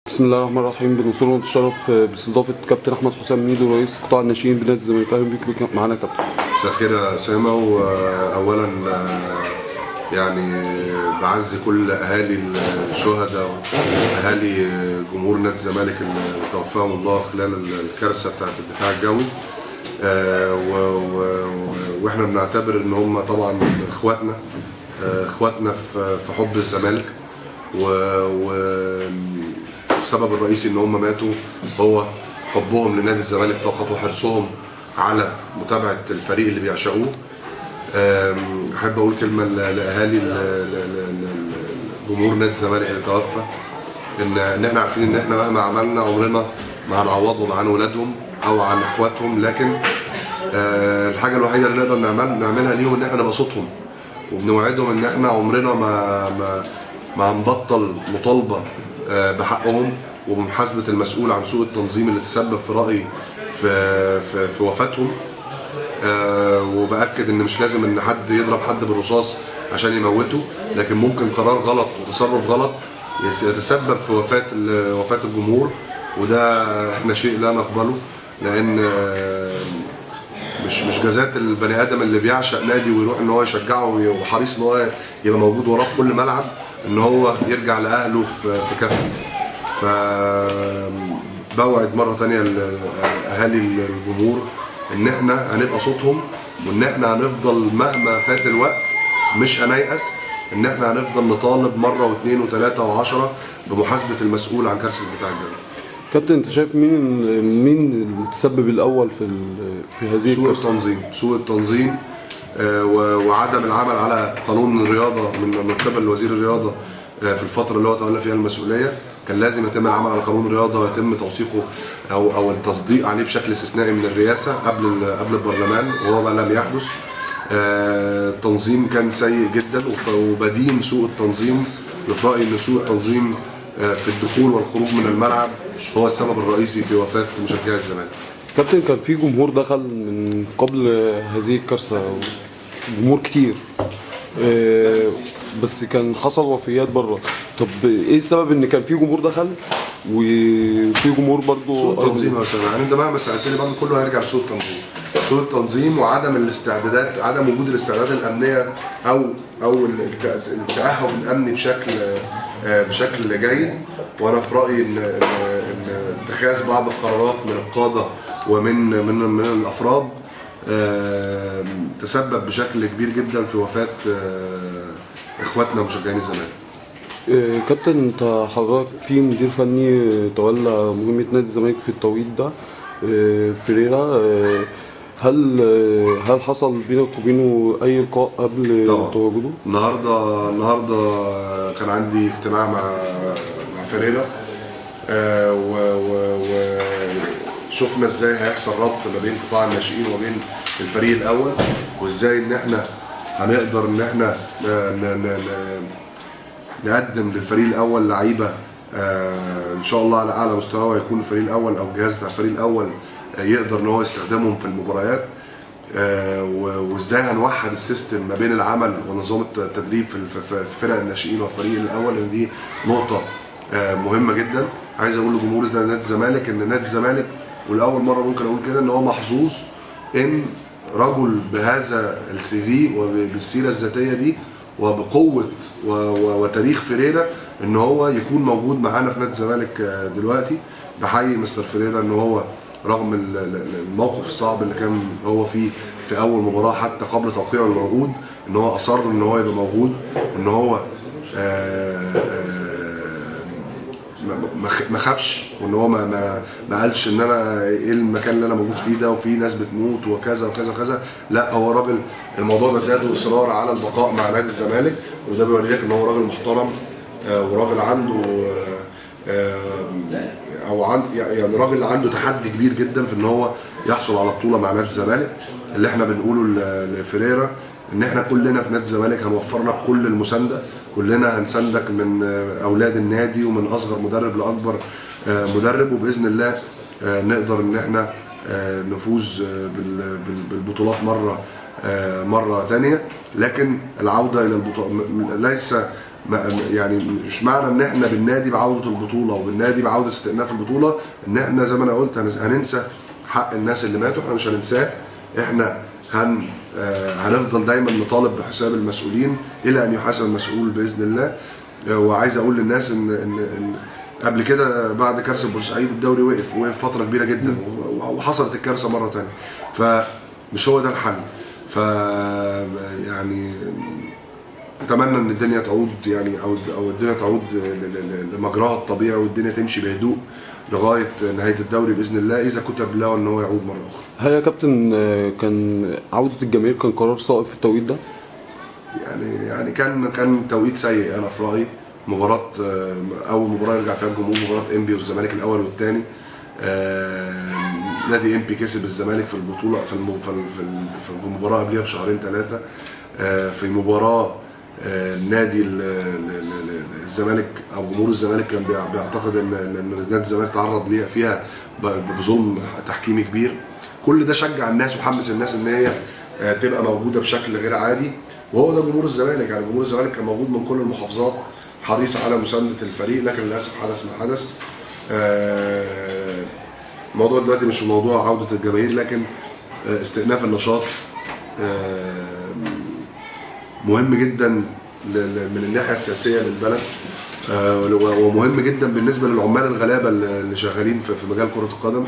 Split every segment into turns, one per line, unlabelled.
بسم الله الرحمن الرحيم. بنصر ونتشرف باستضافه كابتن احمد حسام ميدو رئيس قطاع الناشئين بنادي الزمالك. اهلا بيك معانا يا كابتن.
مساء الخير يا اسامة، واولا يعني بعزي كل اهالي الشهداء واهالي جمهور نادي الزمالك اللي توفاهم الله خلال الكارثة بتاعت الدفاع الجوي، واحنا بنعتبر ان هم طبعا اخواتنا، اخواتنا في حب الزمالك، والسبب الرئيسي ان هم ماتوا هو حبهم لنادي الزمالك فقط وحرصهم على متابعه الفريق اللي بيعشقوه. احب اقول كلمة لاهالي جمهور نادي الزمالك اللي توفى، ان احنا عارفين ان احنا مهما عملنا عمرنا ما هنعوضهم عن ولادهم او عن اخواتهم، لكن الحاجة الوحيدة اللي نقدر نعملها ليهم ان احنا نبقى صوتهم، وبنوعدهم ان احنا عمرنا ما هنبطل مطالبه بحقهم وبمحاسبه المسؤول عن سوء التنظيم اللي تسبب في رايي في في, في وفاتهم. وباكد ان مش لازم ان حد يضرب حد بالرصاص عشان يموته، لكن ممكن قرار غلط وتصرف غلط يتسبب في وفاه الجمهور، وده احنا شيء لا نقبله، لان مش جزات البني ادم اللي بيعشق نادي ويروح ان هو يشجعه وحريص ان هو يبقى موجود وراه في كل ملعب ان هو يرجع لاهله في كفن. ف بوعد مرة ثانية اهالي الجمهور ان احنا هنبقى صوتهم، وان احنا هنفضل مهما فات الوقت مش هنيأس، ان احنا هنفضل نطالب مرة واثنين وثلاثة وعشرة بمحاسبه المسؤول عن كارثة الدفاع الجوي.
كابتن، انت شايف مين المتسبب الاول في هذه
سوء التنظيم؟ سوء التنظيم وعدم العمل على قانون الرياضة من قبل وزير الرياضة في الفترة اللي هو تولى فيها المسؤولية. كان لازم يتم العمل على قانون الرياضة ويتم توثيقه او التصديق عليه بشكل استثنائي من الرئاسة قبل البرلمان، وهو ما لم يحدث. التنظيم كان سيء جدا، وبدين سوء التنظيم. في رايي ان سوء التنظيم في الدخول والخروج من الملعب هو السبب الرئيسي في وفاه مشجعي الزمالك.
كابتن، كان في جمهور دخل من قبل هذه الكارثة، جمهور كتير، بس كان حصل وفيات بره. طب ايه السبب ان كان في جمهور دخل وفي جمهور برضه؟
سوء التنظيم يا اسامة، يعني انت مهما سالتني برضه كله هيرجع لسوء التنظيم. سوء التنظيم وعدم الاستعدادات، عدم وجود الاستعدادات الامنية او التاهب الامني بشكل جيد. وانا في رايي ان اتخاذ بعض القرارات من القادة ومن من من الافراد تسبب بشكل كبير جدا في وفاه اخواتنا مشجعين الزمالك.
كابتن، انت حضرتك في مدير فني تولى مهمة نادي الزمالك في التوقيت ده، فيريرا، هل حصل بينك وبينه اي لقاء قبل تواجده؟
النهارده كان عندي اجتماع مع فيريرا، وشفنا ازاي هيحصل ربط ما بين قطاع الناشئين وما بين الفريق الاول، وازاي ان احنا هنقدر ان احنا نقدم للفريق الاول لعيبة ان شاء الله على اعلى مستوى، ويكون الفريق الاول او الجهاز بتاع الفريق الاول يقدر ان هو يستخدمهم في المباريات، وازاي هنوحد ال system ما بين العمل ونظام التدريب في فرق الناشئين والفريق الاول، لان دي نقطة مهمة جدا. عايز اقول لجمهور نادي الزمالك ان نادي الزمالك، ولاول مرة ممكن اقول كده، ان هو محظوظ ان رجل بهذا ال CV وبالسيره الذاتية دي وبقوة وتاريخ فيريرا ان هو يكون موجود معانا في نادي الزمالك دلوقتي. بحيي مستر فيريرا ان هو رغم الموقف الصعب اللي كان هو فيه في اول مباراة حتى قبل توقيع العقود، ان هو اصر ان هو يبقى موجود، ان هو ما خافش، وان هو ما قالش ان انا ايه المكان اللي انا موجود فيه ده وفي ناس بتموت وكذا وكذا وكذا. لا، هو راجل الموضوع ده زاده اصرار على البقاء مع نادي الزمالك، وده بيوري لك ان هو راجل محترم، وراجل عنده او يعني راجل عنده تحدي كبير جدا في ان هو يحصل على بطوله مع نادي الزمالك. اللي احنا بنقوله لفيريرا ان احنا كلنا في نادي الزمالك هنوفر لك كل المساندة، كلنا هنساندك من اولاد النادي ومن اصغر مدرب لاكبر مدرب، وباذن الله نقدر ان احنا نفوز بالبطولات مرة ثانية. لكن العودة الى البطولة ليس يعني مش معنى ان احنا بالنادي بعوده البطولة وبالنادي بعوده استئناف البطولة ان احنا زي ما انا قلت هننسى حق الناس اللي ماتوا. احنا مش هننساه، احنا هنفضل دايما نطالب بحساب المسؤولين الى ان يحاسب المسؤول باذن الله. وعايز اقول للناس ان قبل كده بعد كارثة بورسعيد الدوري وقف فترة كبيرة جدا، وحصلت الكارثة مرة ثانية، فمش هو ده الحل. ف يعني اتمنى ان الدنيا تعود، يعني او الدنيا تعود لمجراها الطبيعي، والدنيا تمشي بهدوء لغاية نهاية الدوري باذن الله، اذا كتب له ان هو يعود مرة اخرى.
هل يا كابتن كان عوده الجماهير كان قرار صائب في التوقيت ده؟
يعني كان توقيت سيء انا في رايي. مباراة، اول مباراة يرجع فيها الجمهور، مباراة انبي والزمالك الاول والثاني. نادي انبي كسب الزمالك في البطولة في المباراة قبلها بشهرين ثلاثة. في مباراة نادي الزمالك او جمهور الزمالك كان بيعتقد ان نادي الزمالك تعرض ليها فيها بظلم تحكيمي كبير. كل ده شجع الناس وحمس الناس ان هي تبقى موجودة بشكل غير عادي، وهو ده جمهور الزمالك. يعني جمهور الزمالك كان موجود من كل المحافظات حريص على مساندة الفريق، لكن للاسف حدث ما حدث. الموضوع دلوقتي مش موضوع عوده الجماهير، لكن استئناف النشاط مهم جدا من الناحية السياسية للبلد، ومهم جدا بالنسبة للعمال الغلابة اللي شغالين في مجال كره القدم.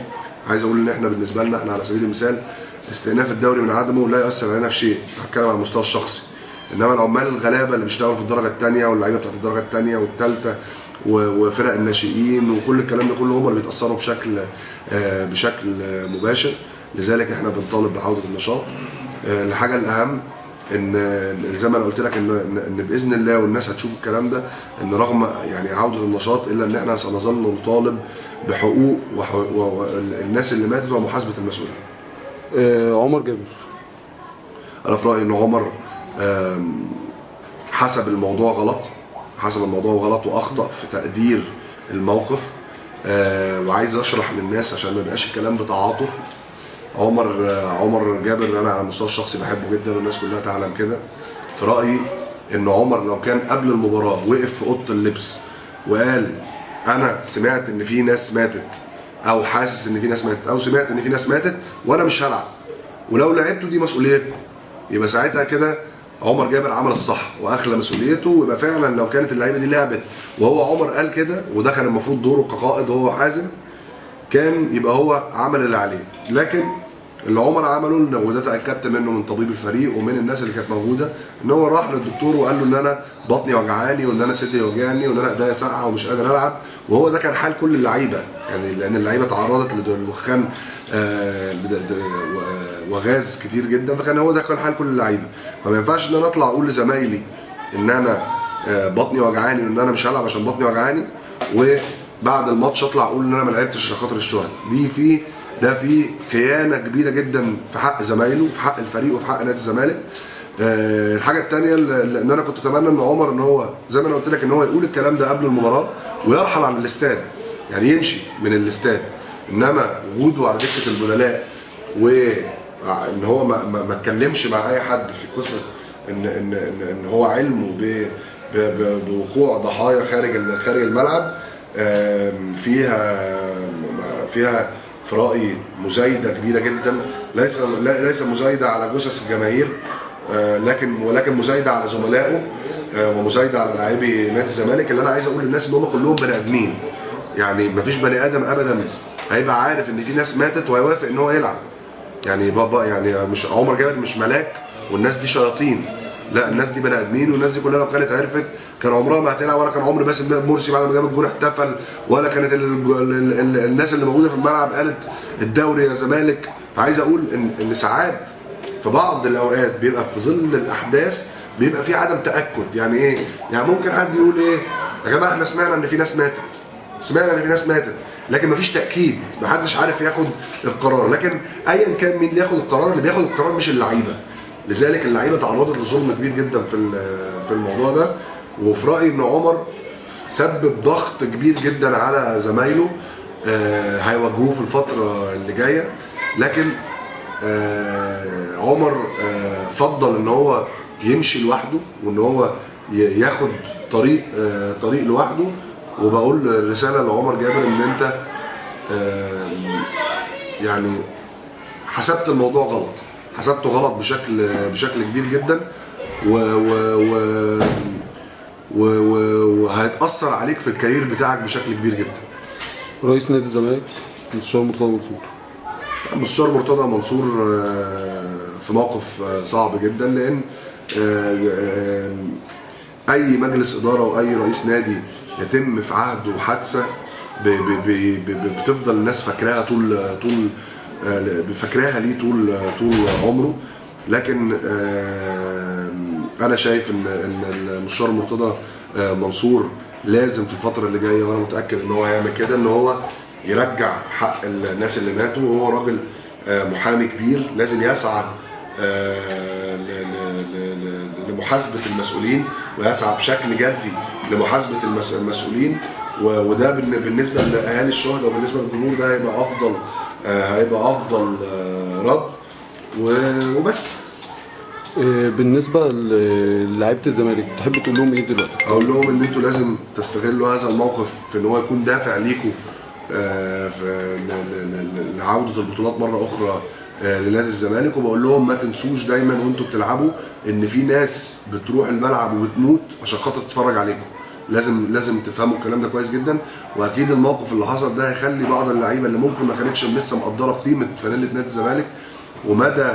عايز اقول ان احنا بالنسبة لنا، احنا على سبيل المثال استئناف الدوري من عدمه لا يؤثر علينا في شيء، هتكلم على المستوى الشخصي. انما العمال الغلابة اللي بيشتغلوا في الدرجة الثانية واللعيبة بتاعت الدرجة الثانية والثالثة وفرق الناشئين وكل الكلام ده كله، هم اللي بيتاثروا بشكل مباشر. لذلك احنا بنطالب بعوده النشاط. الحاجة الاهم ان زي ما انا قلت لك ان باذن الله والناس هتشوف الكلام ده، ان رغم يعني عوده النشاط الا ان احنا سنظل نطالب بحقوق الناس اللي ماتت ومحاسبه المسؤولين.
عمر جابر،
انا في رايي ان عمر حسب الموضوع غلط، حسب الموضوع غلط واخطا في تقدير الموقف. وعايز اشرح للناس عشان ما يبقاش الكلام بتعاطف. عمر جابر انا على المستوى الشخصي بحبه جدا والناس كلها تعلم كده. في رايي ان عمر لو كان قبل المباراة وقف في اوضة اللبس وقال انا سمعت ان في ناس ماتت، او حاسس ان في ناس ماتت، او سمعت ان في ناس ماتت وانا مش هلعب، ولو لعبته دي مسؤوليتكم، يبقى ساعتها كده عمر جابر عمل الصح واخلى مسؤوليته. ويبقى فعلا لو كانت اللعيبة دي لعبت وهو عمر قال كده، وده كان المفروض دوره كقائد وهو حازم، كان يبقى هو عمل اللي عليه. لكن اللي عمر عمله، وده اتاكدت منه من طبيب الفريق ومن الناس اللي كانت موجودة، ان هو راح للدكتور وقال له ان انا بطني وجعاني وان انا صدري وجعني وان انا ايديا ساقعه ومش قادر العب. وهو ده كان حال كل اللعيبة، يعني لان اللعيبة تعرضت لدخان وغاز كتير جدا، فكان هو ده كان حال كل اللعيبة. فما ينفعش ان انا اطلع اقول لزمايلي ان انا بطني وجعاني وان انا مش هلعب عشان بطني وجعاني، وبعد الماتش اطلع اقول ان انا ما لعبتش عشان خاطر الشهداء. دي في ده في خيانة كبيرة جدا في حق زمايله وفي حق الفريق وفي حق نادي الزمالك. الحاجة الثانية ان انا كنت اتمنى ان عمر، ان هو زي ما انا قلت لك، ان هو يقول الكلام ده قبل المباراة ويرحل عن الاستاد، يعني يمشي من الاستاد. انما وجوده على دكه البدلاء وان هو ما اتكلمش مع اي حد في قصة ان ان ان, إن هو علمه بوقوع ضحايا خارج الملعب، فيها في رأيي مزايدة كبيرة جدا، ليس مزايدة على جثث الجماهير، ولكن مزايدة على زملائه ومزايدة على لاعبي نادي الزمالك. اللي أنا عايز أقول للناس إن هم كلهم بني آدمين، يعني مفيش بني آدم أبدا هيبقى عارف إن في ناس ماتت وهيوافق إن هو يلعب. يعني بابا، يعني مش عمر جابر مش ملاك والناس دي شياطين، لا، الناس دي بني ادمين، والناس دي كلها لو كانت عرفت كان عمرها ما هتلعب، ولا كان عمر باسم مرسي بعد ما جاب الجول احتفل، ولا كانت الناس اللي موجودة في الملعب قالت الدوري يا زمالك. فعايز اقول ان ساعات في بعض الاوقات بيبقى في ظل الاحداث بيبقى في عدم تاكد. يعني ايه؟ يعني ممكن حد يقول ايه يا جماعة، احنا سمعنا ان في ناس ماتت، سمعنا ان في ناس ماتت، لكن مفيش تاكيد، محدش عارف ياخد القرار. لكن ايا كان مين اللي ياخد القرار، اللي بياخد القرار مش اللعيبة. لذلك اللعيبة تعرضت لظلم كبير جدا في الموضوع ده. وفي رايي ان عمر سبب ضغط كبير جدا على زمايله هيواجهوه في الفترة اللي جاية. لكن عمر فضل ان هو يمشي لوحده، وان هو ياخد طريق لوحده. وبقول رسالة لعمر جابر ان انت يعني حسبت الموضوع غلط، حسبته غلط بشكل كبير جدا، وهيتاثر عليك في ال career بتاعك بشكل كبير جدا.
رئيس نادي الزمالك مستشار مرتضى منصور.
مستشار مرتضى منصور في موقف صعب جدا، لان اي مجلس ادارة واي رئيس نادي يتم في عهده حادثه بتفضل الناس فاكراها طول فاكراها ليه طول عمره. لكن انا شايف ان المستشار مرتضى منصور لازم في الفترة اللي جاية، وانا متاكد ان هو هيعمل كده، ان هو يرجع حق الناس اللي ماتوا. وهو راجل محامي كبير، لازم يسعى لمحاسبه المسؤولين، ويسعى بشكل جدي لمحاسبه المسؤولين. وده بالنسبة لاهالي الشهداء وبالنسبة للجمهور ده هيبقى افضل رد وبس.
بالنسبة للاعيبه الزمالك تحب تقول لهم ايه دلوقتي؟
اقول لهم ان انتوا لازم تستغلوا هذا الموقف في ان هو يكون دافع ليكم لعودة البطولات مرة اخرى لنادي الزمالك. وبقول لهم ما تنسوش دايما وانتوا بتلعبوا ان في ناس بتروح الملعب وبتموت عشان خاطر تتفرج عليكم. لازم تفهموا الكلام ده كويس جدا. واكيد الموقف اللي حصل ده هيخلي بعض اللعيبة اللي ممكن ما كانتش لسه مقدره قيمة فانيله نادي الزمالك ومدى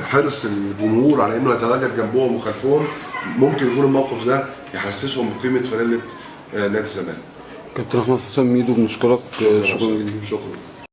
حرص الجمهور على انه يتواجد جنبهم وخلفهم، ممكن يكون الموقف ده يحسسهم بقيمة فانيله نادي الزمالك.
كابتن احمد حسام ميدو، بنشكرك. شكرا جزيلا.
شكرا.